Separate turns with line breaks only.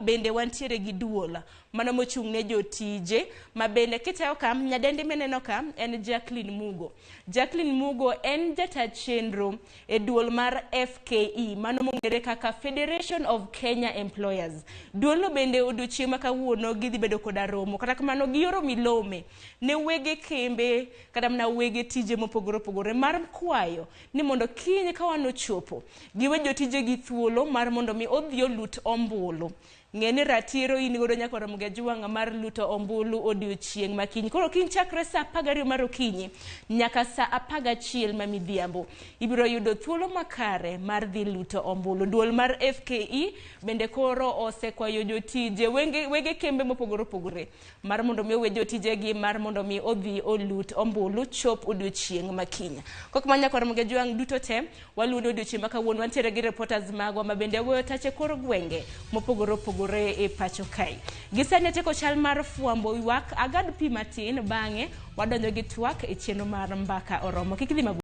Bende wantiere gi duol mano mochung' ne jotije ma bende kitayo ka nyadendi mineno ka en Jacqueline Mugo. Jacqueline Mugo en jata chenro e duol mar FKE mano mong'ere kaka Federation of Kenya Employers. Duolno bende odiochieng' ma kawuono gidhi bedo koda romo kata kamano gioro milome ne wege kembe kata mana wege tije mopogore opogore mar kwayo ni mondo kiny ka wan ochopo giwe jotijegi thuolo mar mondo mi odhi olut ombulu. Ng'e ni ratiro in godo nyaka Ramogi Ajwang' mar luto ombulu odiochieng' ma kiny. Koro kiny chakre saa 12 mar okinyi nyaka saa 11 ma midhiambo ibiro yudo thuolo makare mar dhi luto ombulu. Duol mar FKE bende koro osekwayo jotije wenge, wege kembe mopogore opogore mar mondo mi owe jotijegi mar mondo mi odhi olut ombulu chop odiochieng' ma kiny. Kok ma nyakwar Ramogi Ajwang' duto te waluwo ni odiochieng' ma kawuono wantiere gi reporters magwa ma bende ogoyo tache kor gwenge mopogore opogore e pacho kae. Gi sani atieko chal mar fwambo ywak agad pi matin bang'e wadonjo gi twak e chenro mar mbaka oromo. Kik idhi mabor.